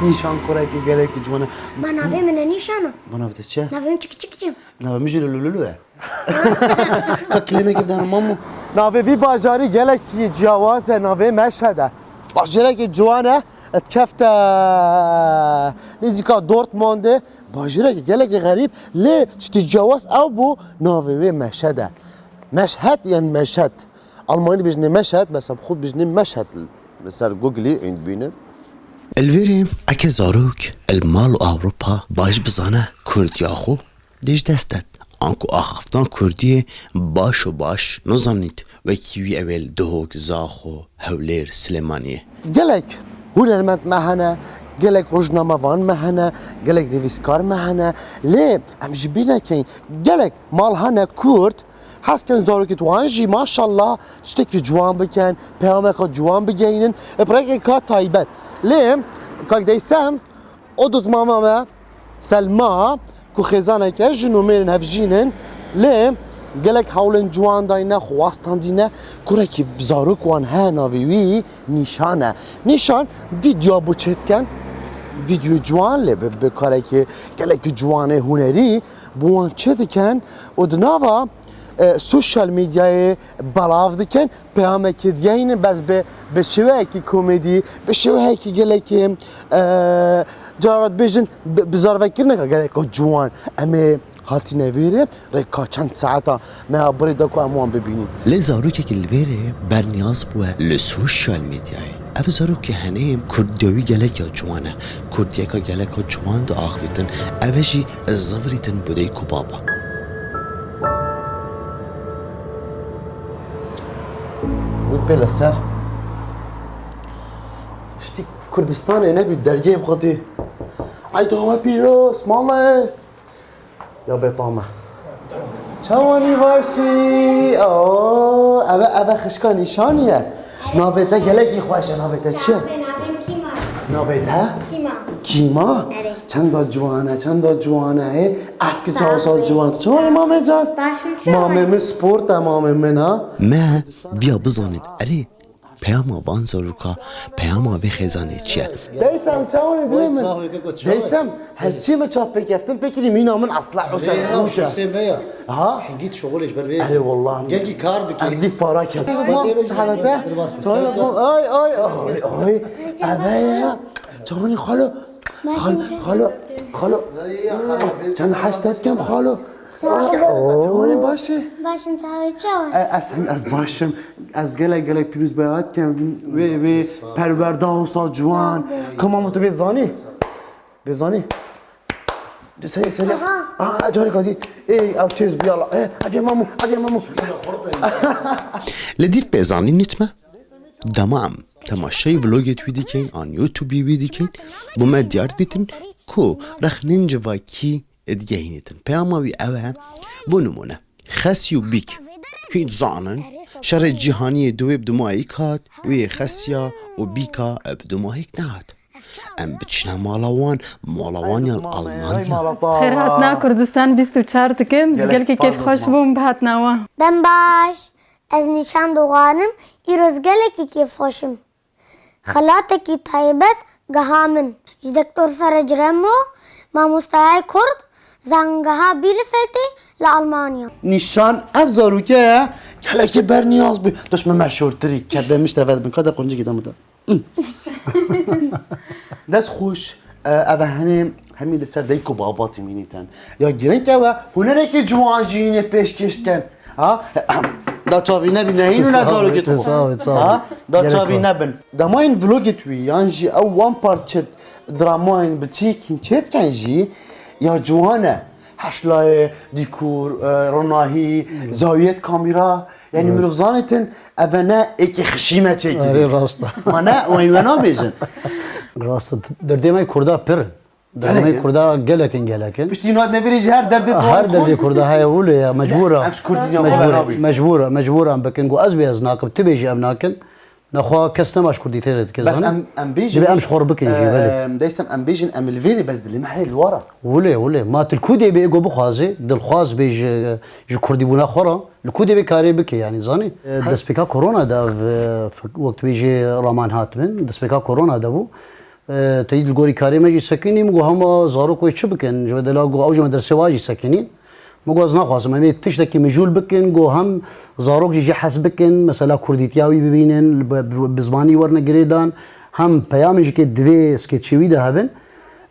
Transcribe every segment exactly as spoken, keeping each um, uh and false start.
Nîşan kurekî gelekî ciwan e. Ma navê min e Nîşan e. Ma navê te çi ye? Navê min Çik Çik Çim. Navê min jî Lulu Lulu e. Ka kilemekê bidene mamu. Navê vî bajarî gelekî ciyawaz e, navê Meşhed e. Bajarekî ciwan e, dikefte nêzîka Dortmundê. Bajarekî gelekî xerîb, lê tiştê ciyawaz ew bû, navê wê Meşhed e. Meşhed yan Meşhed. Almanî dibêjinê Meşhed, bes em xwe dibêjinê Meşhed. Li ser Googlê ên dibînin. Li vêrê eke zarok li mal û Ewropa baş bizane Kurdiya xwe, dê ji dest det. Anku axaftina Kurdiyê baş û baş nizanît, wekî wî ew ê li Duhok, Zaxo, Hewlêr, Silêmaniyê. Gelek hunermend me hene, gelek rojnamevan me hene, gelek nivîskar me hene. Lê em ji bîr nekin, gelek mal hene Kurd, hez ken zarokêt wan jî maşallah tiştekî ciwan bikin, peyameka ciwan bigeynin, bi rêkeka taybet. Lê kak Deysem, o dotmama me Selma, ku xêzaneke jin û mêr in, hevjîn in, lê gelek hewlên ciwan dayne, xwe wastandîne, kurekî zarok wan heye, navê wî Nîşan e. Nîşan vîdyoya bo çêdikin, vîdyoyê ciwan, lê bi, bi karekî gelekî ciwanê hunerî bo wan çêdikin û di nava, e, sosyal medyayê belav dikin, peyamekê digehînin, bes bi, bi şêweyekî komedî, bi şêweyekî gelekî, e, cara dibêjin, bi, bi zarvekirineka geleka ciwan. Em ê hatine vêrê, rêka çend saeta me ya birê da ku em wan bibînin. Lê zarokekî li vêrê berniyaz bûye li sosyal medyayê. Ev zarokê henê Kurdiyê wî gelek ya ciwan e. Kurdiyeka geleka ciwan diaxivîtin. Ev e jî zivirîtin bi dayik û baba. Wî pê li ser. Piştî Kurdistanê nebî dergê bixwitî. Eyda we pîroz, malê. Ya bê tame. Çawanî başî? Oo, eve, eve xişka Nîşanî ye. Navê te gelekî xweş e, navê te çi ye? Navê min Kîma. Navê te? Kîma. Kîma? Erê. Çenda ciwan e, çenda ciwan e, ê. Ev ki çawsa ciwan. Çawanî mamê can? Baş û çawanî? Mamê min sport e, mamê min ha. Me viya bizanîn. Erê, peyama van zaroka, peyama vê xêzanê çi ye? Deysem, çawanî dilê min? Deysem, her çi me çav pêkeftin pêkirî mîna min asla Husên Rê ya, Rûçe. Husên Bey ya. Ha? Hingît şoxulê ji ber vê. Erê wallah. Gelkî kar dikî. Ev dîv para ket. Ma sehadete. Çawanî, ay, ay, ay, ay. Eve ya. Çawanî xalo. Xalo, xalo, xalo. Çend heştet kem xalo. Çawanî başî? Başin, sağ ol, çawa? E, ez, ez başim. Ez gelek, gelek pîroz beyat kem. Wê, wê perwerda wisa ciwan. Kama min tu vê zanî? Vê zanî? De seri, seri. Aha. Aha, carê kadî. Ê, ev têz bû yala. Ê, ev yê mamu, ev yê mamu. Li dîv pê zanî nît me. Dema em temaşeyî vlogê wî dikeyn, an YouTubeî wî dikeyn, bo me diyar dibîtin ku rexnên civakî digehînîtin. Peyama wî ew e, bo nimûne, xesî û bîk. Hîn dizanin, şerê cîhanî yê duwê bi dumahîk hat û yê xesiya û bîka bi dumahîk nehat. Em biçine mala wan, mala wan ya Almanya. Xêr hatina Kurdistan bîst û çar dikim, gelekî kêfxweş bûm bi hatina wan. Dem baş. Ez Nîşan Doğan im, îro ez gelekî kêfxweş im. Xelatekî taybet geha min ji Doktor Ferec Remo, mamostayê Kurd, zangeha Bielefeldê li Almanya. Nîşan ev zarokê ye, gelekî berniyaz bû. Tu ji min meşhûrtir î, kebê min ji te ve dibin, ka de quncikî de min de. Dest xweş, e, ev e henê hemî li ser dayik û baba timînîtin. Ya girîng ew e, hunerekî ciwan jî yînê pêşkêş dikin. Ha? Da çavî nebî, nehîn û ne zarokê tu. Sağ ol, sağ ol. Ha? Da çavî nebin. Demayên vlogê tu yan jî ew wan parçe dramayên biçîk hîn çêdikin jî, ya ciwan e. Heşlayê, dîkor, e, ronahî, zawiyet kamîra. Yanî mirov zanîtin, eve ne êkê xişî me çêkirî. Erê, rast e. Ma ne, wan wê nabêjin. Rast e. Derdê me Kurda pir in. Derdê me Kurda gelek in, gelek in. Piştî nat nevirî ji her derdê tu. Her derdê Kurda heye wile ya, mecbûr e. Em ji Kurdî ne, mecbûr e, mecbûr e, mecbûr e em bikin. Ku ez bê ez nakim, tu bêjî em nakin. Nexwe kes nema ji Kurdî têre dike, zanî? Bes em, em bêjin. Divê em ji xwe re bikin jî, belê. Em, deysem em bêjin, em li vêrê bes dilê me herê li wara. Wile, wile. Ma tu li ku dê bê êgo bixwazê, dilxwaz bê ji, ji Kurdîbûna xwe re, li ku dê bê karê bike, yanî, zanî? E, destpêka korona de ev, e, wek tu bêjî raman hatibin, destpêka korona de bû. E, teyîd li gorî karê me jî sekinî, min got hema zarok wê çi bikin? Ji bedela got ew ji medresê wa jî sekinîn. Min got ez naxwazim, em ê tiştekî mijûl bikin, got hem zarok jî jê hez bikin, mesela kurdîtiya wî bibînin, bi, bi, bi zimanî werine girêdan, hem peyamên jî kê divê skêçê wî de hebin.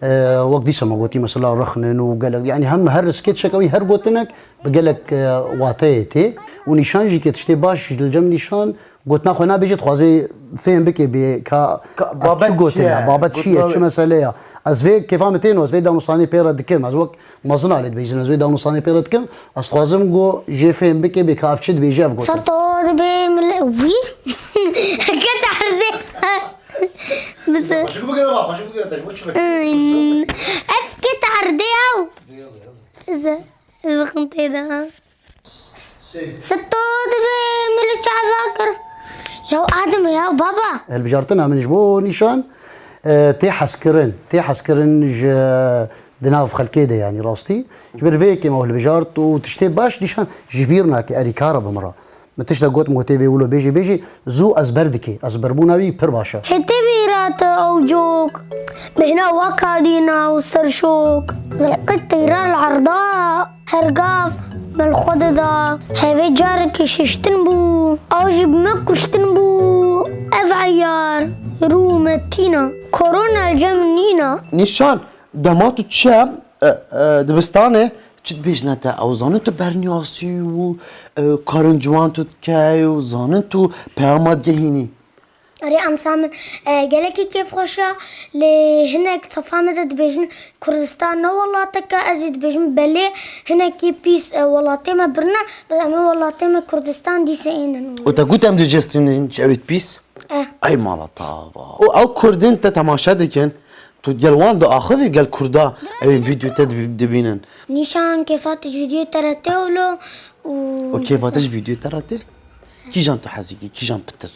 E, wek dîsa me gotî, mesela rixnin û gelek, yanî hem her skêçeke wî, her gotinek bi gelek, e, wateyê tê. Û Nîşan jî kê tiştê baş ji li cem Nîşan Gotina xwe nabêje, dixwaze fêm bike bê ka Ka-, ev çi babet çi gotin ye? Ya, babet çi ye? Gotina Çi mesele ya? Ez vê kêfa min tên, ez vê danûstanê pê re dikim. Ez wek mezina lê dibêjin, ez vê danûstanê pê re dikim. Ez dixwazim go jê fêm bike bê ka ev çi dibêje ev gotin. Seto dibê mile-, wî? Ke terdê. Bize. Xweşik bigire, va, xweşik bigire, te ji bo çi bikire? Ev ke terdê ew. Ze. Ez bixim tê de, ha. Sito dibê min li çava kir. Ya Adem, ya baba. Hilbijartina min ji bo Nîşan, e, tê hezkirin. Tê hezkirin ji di nav xelkê de, yanî rastî. Ji ber vê yekê me hilbijart û tiştê baş Nîşan ji bîr nake, erî kara bi min re. Min tiştek got, min got tê vê wilo bêjê, bêjê. Zû ez ber dikê, ez berbûna wî pir baş e. Hê tê bîra te ew cok, bêhna waka dîna û serşok. Zilqit teyra li erda, her gav me li xwe dida. Hevê carekê şiştin bû, ew jî bi me kuştin bû. Ev eyar rû me tîna, korona li cem nîna. Nîşan, dema tu çi, e, e, dibistanê, çi dibêjine te? Ew zanin tu berniyasî û, e, karin ciwan tu dikey û zanin tu peyama digehînî. Erê, emsa min, e, gelekî kêfxweş e, lê hinek sefa me de dibêjin Kurdistan ne welateke, ez jî dibêjim belê hinekî pîs, e, welatê me birine, bes em ê welatê me Kurdistan dîse ênin. Û te got em dicestînin ji ewêt pîs? Eh. Ey mala tava. Û ew Kurdên te temaşe dikin, tu gel wan diaxivî, gel Kurda ew ên vîdeo te dibi-, dibînin. Nîşan kêfa tu ji vîdeo te re tê wilo û Û kêfa te ji vîdeo te re tê? Kîjan tu hezî kî, kîjan pitir?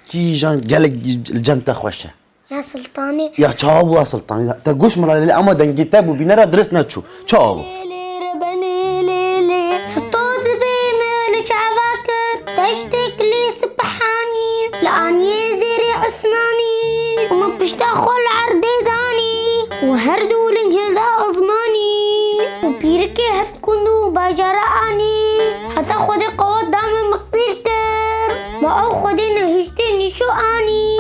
Kîjan gelek li cem te xweş e? Ya Sultanê. Ya çawa bû ya Sultanê? Te goş min re lê ama dengê te bû bîne re dirist neçû. Çawa bû? Lê, lê, rebenê, lê, lê. Fito dibê min li çava kir. Teştek lê sipihanî. Li aniyê zêrê Usmanî. Û min pişta xwe li erdê danî. Û her du ling hilda ezmanî. Û pîrikê heft Kund û bajara anî, heta Xwedê qewet da min, min qîr kir. Ma ew Xwedê nehiştê nîşo anî.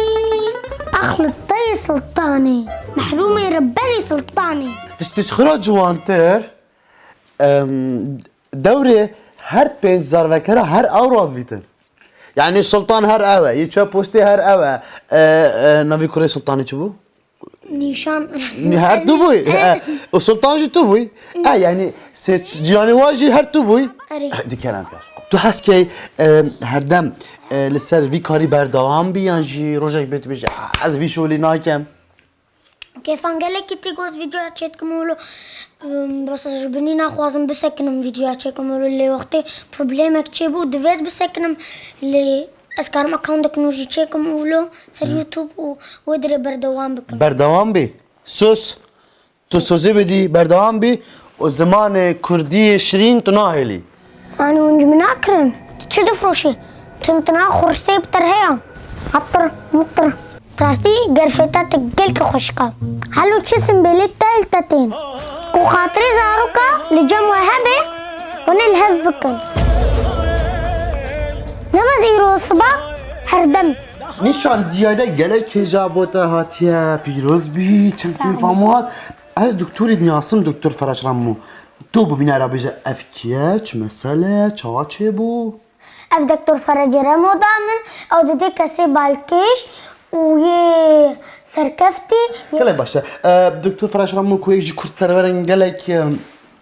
Ax li teyê Sultanê, mehrûmê rebenê Sultanê. Tişt tişt xira ciwantir, em, dewrê her pênc zarvekera her ew radivîtin. Yani Sultan her ew e, yê çöp postê her ew e. E, e, navî kurê Sultanê çi bû? Nîşan. Her tu bûy. E, û Sultan jî tu bûy. E, yani sê ciyanê wa jî her tu bûy. Erê. E, dikerem pêş. Tu hez key, e, herdem, e, li ser vî karî berdewam bî yan jî rojek bê tu bêjî, "Ah, ez vî şolî nakem." Kêfan gelekî tê got vîdeoya çêdikim wilo, ım, bes ez ji binî naxwazim bisekinim vîdeoya çêkim wilo lê wextê problemek çêbû divê ez bisekinim lê Ez karim accounteke nû jî çêkim û wilo ser YouTube û wê dirê berdewam bikim. Berdewam bî. Sus. Tu sozê bidî, berdewam bî û zimanê kurdî yê şirîn tu nahêlî. Anî hûn ji min nakirin? Tu çi difroşî? Tintina xursê bi terheya. Hatir, mitir. Rastî, gerfeta te gelkî xweşik e. Helo çi simbêlê te li te tên? Ku xatirê zaroka li cem we hebe, hûn ê li hev bikin. Ne bes îro siba, herdem. Nîşan diyare gelek hêja bo te hatiye, pîroz bî, çend keyfa min hat. Ez doktorî dinasim, Doktor Feraç Ramo. Tu bibîne re bêje ev kî ye, çi mesele, çawa çêbû? Ev Doktor Ferac Remo da min, ew didê kesê balkêş û yê serkeftî, yê Gelek baş e. E, Doktor Ferac Remo ku yek ji kurdperwerên gelek, e,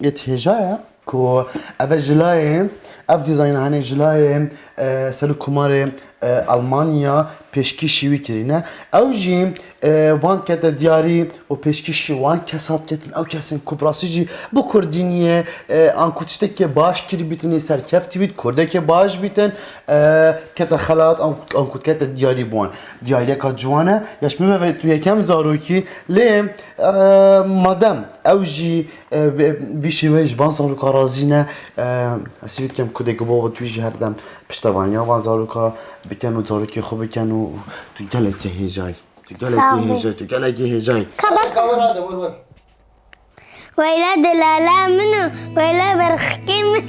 yê tihêja ye, ku ev e ji layê, ev dîzayna hanê ji layê, e, Serokkomarê, e, Almanya pêşkêşî wî kirîne. Ew jî, e, van kete diyarî û pêşkêşî wan kes hat ketin, ew kesên ku bi rastî jî bi kurdî niyê, e, an ku tiştekê baş kirî bîtin, ê serkeftî bît, kurdekê baş bîtin, e, kete xelat, an, an ku kete diyarî bi wan. Diyariyeka ciwan e, ya ji min ve tu yekem zarokî, lê, e, madem ew jî, e, bi, vî şêweyê ji van zaroka razî ne, e, ez hîvî dikim ku dê ku bava tu jî her dem piştevaniya van zaroka bikin û zarokê xwe bikin û tu gelekî hêjayî. Tu gelekî hêjayî, tu gelekî hêjayî. Kamera de vur vur. Weyla delala min û weyla berxikê min.